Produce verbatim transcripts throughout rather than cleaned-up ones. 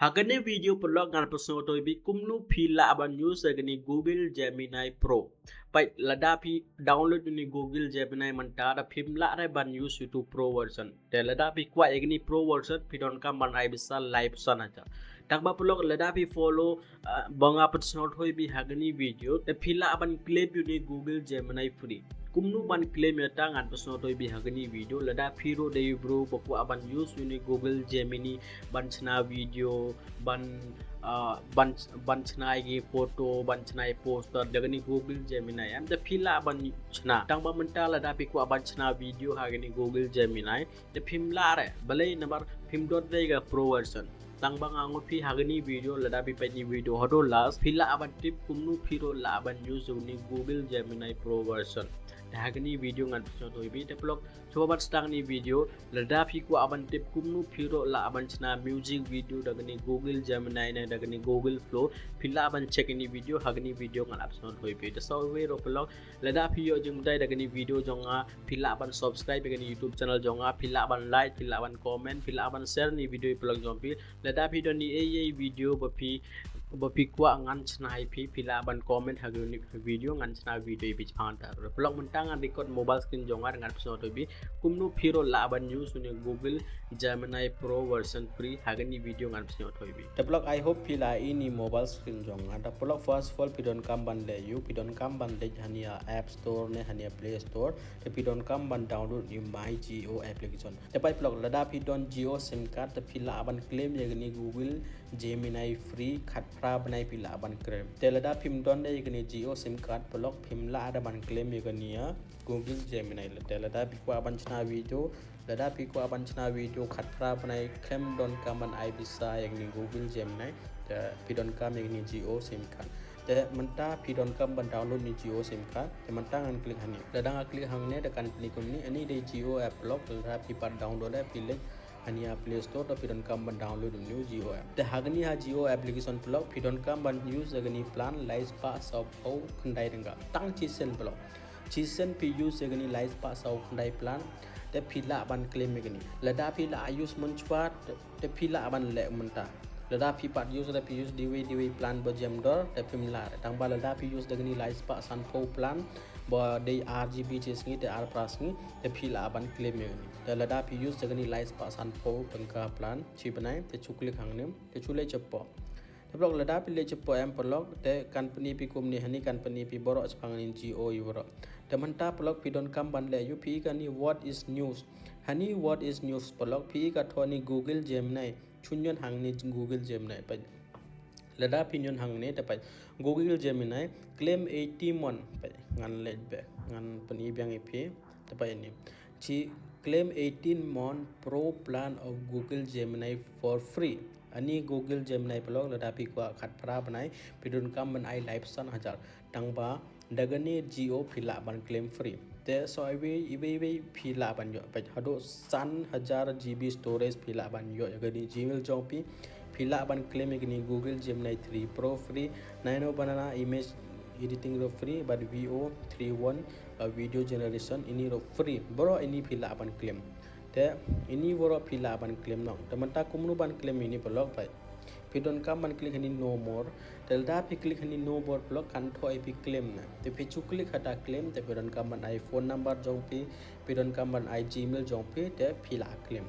Ha kane video paralok ngan pynsngewthuh ïa phi kumno phi lah ban use ïa kane Google Gemini Pro. Peit, lada phi download ïa kane Google Gemini mynta, da phim lah re ban use ïa utu Pro version. Te lada phi kwah ïa kane Pro version, phi donkam ban ai pisa laiphew san hajar. Tang ba paralok, lada phi follow, ah, ba nga pynsngewthuh ïa phi ha kane video, te phi lah ban claim ïa kane Google Gemini free. Kumno ban claim ïa kata ngan pynsngewthuh ïa phi ha kane video. Lada phi ruh dei u bro ba kwah ban use ïa kane Google Gemini ban shna video, ban, ah, ban, ban shna ïa ki photo, ban shna ïa poster da kane Google Gemini, em, te phi lah ban shna. Tang ba mynta lada phi kwah ban shna video ha kane Google Gemini, te phim lah re. Balei? Namar phim don re ka Pro version. Tang ba nga ong ïa phi ha kane video, lada phi peit ïa kane video haduh last, phi lah ban tip kumno phi ruh lah ban use ïa kane Google Gemini Pro version. Te ha kane video ngan pynsngewthuh ïa phi. Te paralok, shuwa ban sdang ïa kane video, lada phi kwah ban tip kumno phi ruh lah ban shna music video da kane Google Gemini ne da kane Google Flow, phi lah ban check ïa kane video, ha kane video ngan pynsngewthuh ïa phi. Te sa kawei ruh paralok, lada phi ïoh jingmyntoi da kane video jong nga, phi lah ban subscribe ïa kane YouTube channel jong nga, phi lah ban like, phi lah ban comment, phi lah ban share ïa kane video ïa paralok jong phi. Lada phi don ïa ei ei video ba phi, ba phi kwah ngan shna ïa phi, phi lah ban comment ha kane video, ngan shna video ïa phi shaphang kata. Paralok, mynta ngan record mobile screen jong nga, ngan pynsngewthuh ïa phi kumno phi ruh lah ban use ïa kane Google Gemini Pro version free. Ha kane video ngan pynsngewthuh ïa phi. Te paralok, I hope phi la ïohi ïa kane mobile screen jong nga. Te paralok, first of all, phi donkam ban leh ïa u, phi donkam ban leit ha kane App Store ne ha kane Play Store. Te phi donkam ban download ïa kane My Jio application. Te peit paralok, lada phi don Jio sim card, te phi lah ban claim ïa kane Google Gemini free, khatphra bnai phi lah ban claim. Te lada phim don de ïa kane Jio sim card paralok, phim lah de ban claim ïa kane ïa Google Gemini. Te lada phi kwah ban shna video, lada phi kwah ban shna video khatphra bnai, khlem donkam ban ai pisa ïa kane Google Gemini, te phi donkam ïa kane Jio sim card. Te mynta phi donkam ban download ïa kane Jio sim card. Te mynta ngan click hangne. Lada nga click hangne, te kan pyni kumne, hangne dei Jio app paralok. Lada phi pat download, phi leit hangne ha Play Store, te phi donkam ban download ïa kane Jio app. Te ha kane ha Jio application paralok, phi donkam ban use ïa kane plan lai spah sawphew khyndai tyngka. Tang shisien paralok. Shisien phi use ïa kane lai spah sawphew khyndai plan, te phi lah ban claim ïa kane. Lada phi la use mynshuwa, te, te phi lah ban leh mynta. Lada phi pat use, lada phi use da iwei da iwei plan ba jem dor, te phim lah. Tang ba lada phi use da kane lai spah sanphew plan, ba dei ar GB shi sngi, te ar phra sngi, te phi lah ban claim ïa kane. Te lada phi use da kane lai spah sanphew tyngka plan shi bnai, te shu click hangne, te shu leit shapoh. Te paralok, lada phi leit shapoh em paralok, te kan pyni ïa phi kumne, hangne kan pyni ïa phi baroh shaphang kane Jio ïa baroh. Te mynta paralok, phi donkam ban leh ïa u, phi ïohi kane what is news. Hangne what is news paralok, phi ïohi ka thoh kane Google Gemini. Shu ñion hangne Google Gemini, peit. Lada phi ñion hangne, te peit, Google Gemini, claim eighty mon. Peit, ngan leit beit, ngan pyni biang ïa phi. Te peit hangne, shi claim eighteen mon pro plan of Google Gemini for free. Hangne Google Gemini paralok, lada phi kwah khatphra bnai, phi donkam ban ai laiphew san hajar. Tang ba da kane Jio phi lah ban claim free. Te sa iwei, iwei, iwei phi lah ban ïoh. Peit, haduh san hajar GB storage phi lah ban ïoh ïa kane Gmail jong phi. Phi lah ban claim ïa kane Google Gemini three Pro free, Nano Banana image editing ruh free, bad VO three one, uh, video generation, ine ruh free. Baroh ine phi lah ban claim. Te ine baroh phi lah ban claim noh. Te mynta kumno ban claim ine paralok, peit. Phi donkam ban click hangne no more. Te lada phi click hangne no more paralok, kan thoh ïa phi claim na. Te phi shu click hata claim, te phi donkam ban ai phone number jong phi, phi donkam ban ai Gmail jong phi, te phi lah claim.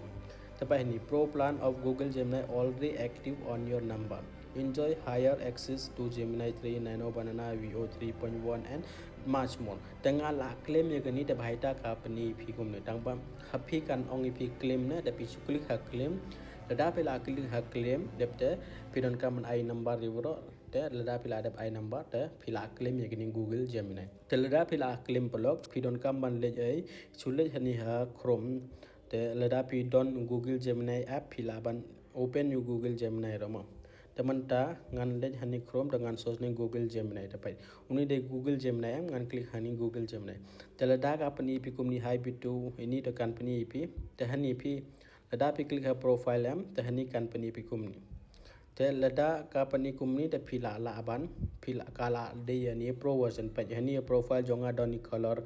Te peit hangne, pro plan of Google Gemini already active on your number. Enjoy higher access to Gemini three, Nano Banana, VO three point one and much more. Te nga lah claim ïa kane, te ba hata ka pyni ïa phi kumne. Tang ba ha phi kan ong ïa phi claim na, te phi shu click ha claim. Lada phi lah click ha claim, dep te phi donkam ban ai number ïa baroh. Te lada phi lah dep ai number, te phi lah claim ïa kane Google Gemini. Te lada phi lah claim paralok, phi donkam ban leit ei, shu leit hangne ha Chrome. Te lada phi don Google Gemini app, phi lah ban open ïa u Google Gemini ruh mo. Te mynta ngan leit hangne Chrome, te ngan search hangne Google Gemini, te peit. Une dei Google Gemini em, ngan click hangne Google Gemini. Te lada ka pyni ïa phi kumne hi bitu, ine te kan pyni ïa phi. Te hangne phi, lada phi click ha profile em, te hangne kan pyni ïa phi kumne. Te lada ka pyni kumne, te phi lah lah ban, phi lah, ka lah dei ïa kane pro version. Peit hangne profile jong nga don ine color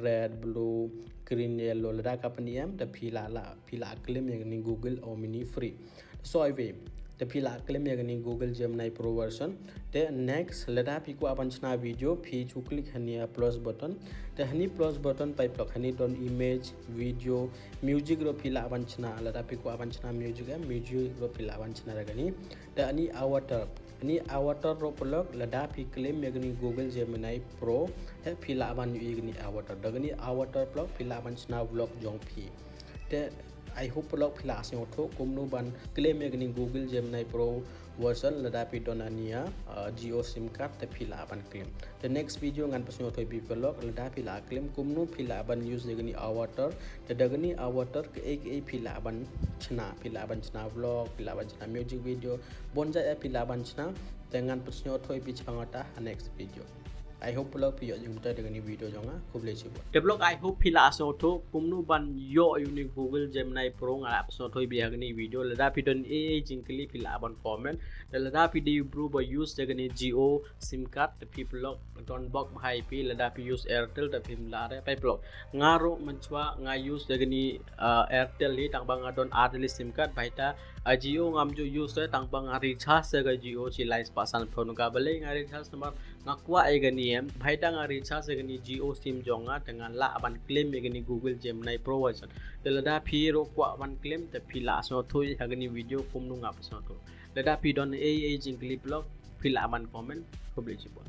red, blue, green, yellow. Lada ka pyni em, te phi lah lah, phi lah claim ïa kane Google Gemini free. Sa iwei, Te phi lah claim ïa kani Google Gemini Pro version. Te next, lada phi kwah ban shna video, phi shu click hani ïa plus button. Te hani plus button, phi peit hani don image, video, music ruh phi lah ban shna. Lada phi kwah ban shna music, eh, music ruh phi lah ban shna da kani. Te hani avatar, hani avatar ruh paralok, lada phi claim ïa kani Google Gemini Pro, te phi lah ban ïoh ïa kani avatar. Da kani avatar paralok phi lah ban shna vlog jong phi. Te I hope paralok phi lah sngewthuh kumno ban claim ïa kani Google Gemini Pro version. Lada phi don hani ïa, uh, Jio sim card, te phi lah ban claim. Te next video ngan pynsngewthuh ïa phi paralok, lada phi lah claim, kumno phi lah ban use ïa kani avatar. Te da kani avatar, kaei kaei phi lah ban shna, phi lah ban shna vlog, phi lah ban shna music video, bun jait ïa phi lah ban shna. Te ngan pynsngewthuh ïa phi shaphang kata ha next video. I hope paralok phi ïoh jingmyntoi da kani video jong nga. Khublei shibun. Te paralok, I hope phi lah sngewthuh kumno ban ïoh ïa kani Google Gemini Pro. Nga la pynsngewthuh ïa phi ha kani video. Lada phi don ei ei jingkylli, phi lah ban comment. Te lada phi dei u bru ba use ïa kani Jio sim card, te phi paralok, don bok bha ïa phi. Lada phi use Airtel, te phim lah re. Phi paralok, nga ruh mynshuwa nga use ïa kani, uh, Airtel hi, tang ba nga don ar tylli sim card. Bad ïa kata, uh, Jio ngam ju use re, tang ba nga recharge ïa ka Jio shi lai spah san phew tyngka. Balei nga recharge? Namar nga kwah ïa kani, em, bad ïa kata nga recharge ïa kani Jio sim jong nga, te nga lah ban claim ïa kani Google Gemini Pro version. Te lada phi ruh kwah ban claim, te phi lah sngewthuh ha kani video kumno nga pynsngewthuh. Lada phi don ei ei jingkylli paralok, phi lah ban comment. Khublei shibun.